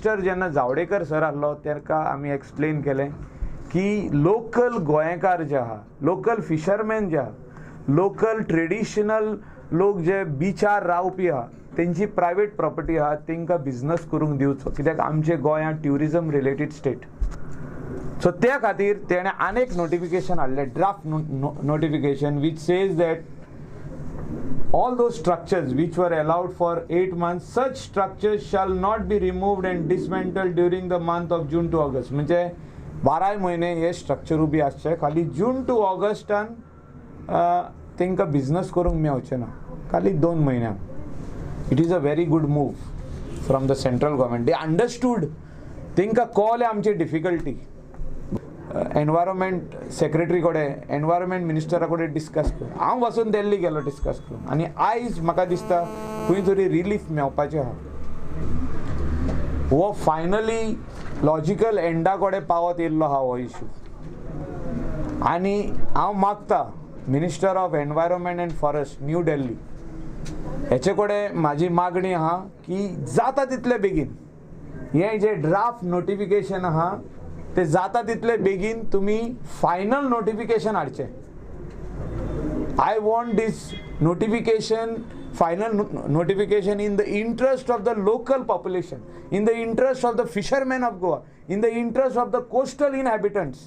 Minister जेन्ना Javadekar sir आहलो, ताका आमी एक्सप्लेन केलें की लोकल गोंयकार जे आहा, लोकल फिशरमॅन जे आहा, लोकल ट्रेडिशनल लोक जे बिचार रावपी आहा, तेंची प्रायवेट प्रॉपर्टी आहा, तांकां बिजनस करूंक दिवचो, कित्याक आमचे गोंयांत ट्युरिजम रिलेटेड स्टेट. सो त्या खातीर तेणें आनेक नोटिफिकेशन हाडलें, draft notification, which says that all those structures which were allowed for 8 months, such structures shall not be removed and dismantled during the month of June to August. म्हणजे 12 म्हयने हे structure उबी आसचे, खाली जून टू ऑगस्टान तांकां business करूंक मेवचें ना, खाली 2 म्हयन्यांक. It is a very good move from the central government. They understood, तांकां कळ्ळें आमची डिफिकल्टी. एनवायरमेंट सेक्रेटरी कडेन, एनवायरमेंट मिनिस्टरा कडेन डिस्कस कर, हांव वचून दिल्ली गेलो डिस्कस करूंक, आनी आयज म्हाका दिसता खंय तरी रिलीफ मेवपाचें आहा. हो फायनली लॉजिकल एंडा कडेन पावत येयल्लो आहा हो इशू. आनी हांव मागता minister of environment and forest, New Delhi, हेचे कडेन म्हाजी मागणी आहा की जाता तितले बेगीन हें जें ड्राफ्ट नोटिफिकेशन आहा ते जाता तितले बेगीन तुमी फायनल नोटिफिकेशन हाडचें. I want this notification, final notification, in the interest of the local population, in the interest of the fishermen of Goa, in the interest of the coastal inhabitants.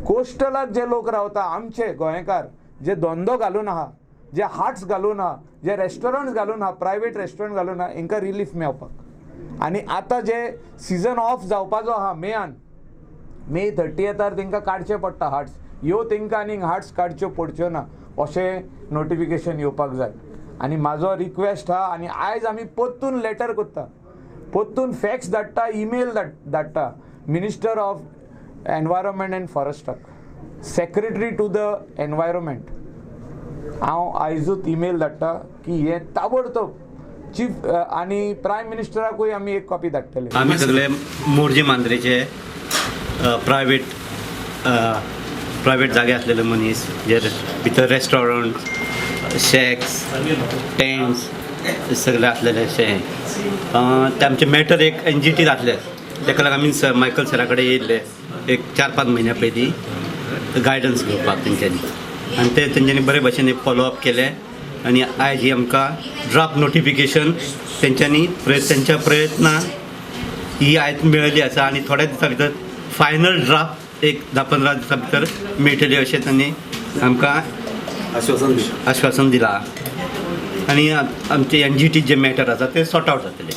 कोस्टलाक जे लोक रावता, आमचे गोंयकार जे धंदो घालून आहा, जे हाट्स घालून आहा, जे रेस्टॉरंट्स घालून आहा, प्रायवेट रेस्टॉरंट घालून आहा, हेंकां रिलीफ मेवपाक. आनी आतां जे सिजन ऑफ जावपाचो आहा मेयान, मे 30थार तांकां काडचें पडटा हाट्स, ह्यो तांकां आनीक हाट्स काडच्यो पडच्यो ना अशें नोटिफिकेशन येवपाक जाय. आनी म्हाजो रिक्वेस्ट आहा, आनी आयज आमी परतून लेटर करता, परतून फॅक्स धाडटा, ईमेल धाडटा मिनिस्टर ऑफ एनवायरमेंट एंड फॉरेस्टाक, सेक्रेटरी टू the environment. हांव आयजूच ईमेल धाडटा की हें ताबडतोब चीफ आनी प्रायम मिनिस्टराकूय आमी एक कॉपी धाडटले. आमी सगळे मोरजी मांद्रेचे प्रायवेट प्रायवेट जागे आसलेले मनीस, जे भितर रेस्टॉरंट, शॅक्स, टेंट्स सगळे आसलेले अशे ते आमचे मॅटर एक एनजीटी आसले. तेका लागून आमी सर मायकल सरा कडेन येयल्ले एक 4-5 म्हयन्या पयलीं गायडन्स घेवपाक तेंच्यांनी, आनी ते तेंच्यांनी बरे भशेन फॉलो अप केलें आनी आयज ही आमकां ड्राफ्ट नोटिफिकेशन तेंच्यांनी तेंच्या प्रयत्नान ही आयज मेळिल्ली आसा. आनी थोड्या दिसां भितर फायनल ड्राफ्ट एक 10-15 दिसां भितर मेळटली अशें तांणी आमकां आश्वासन दिलां. आश्वासन दिलां. आनी आमचे एनजीटी जे मॅटर आसा ते सॉर्ट आवट जातले.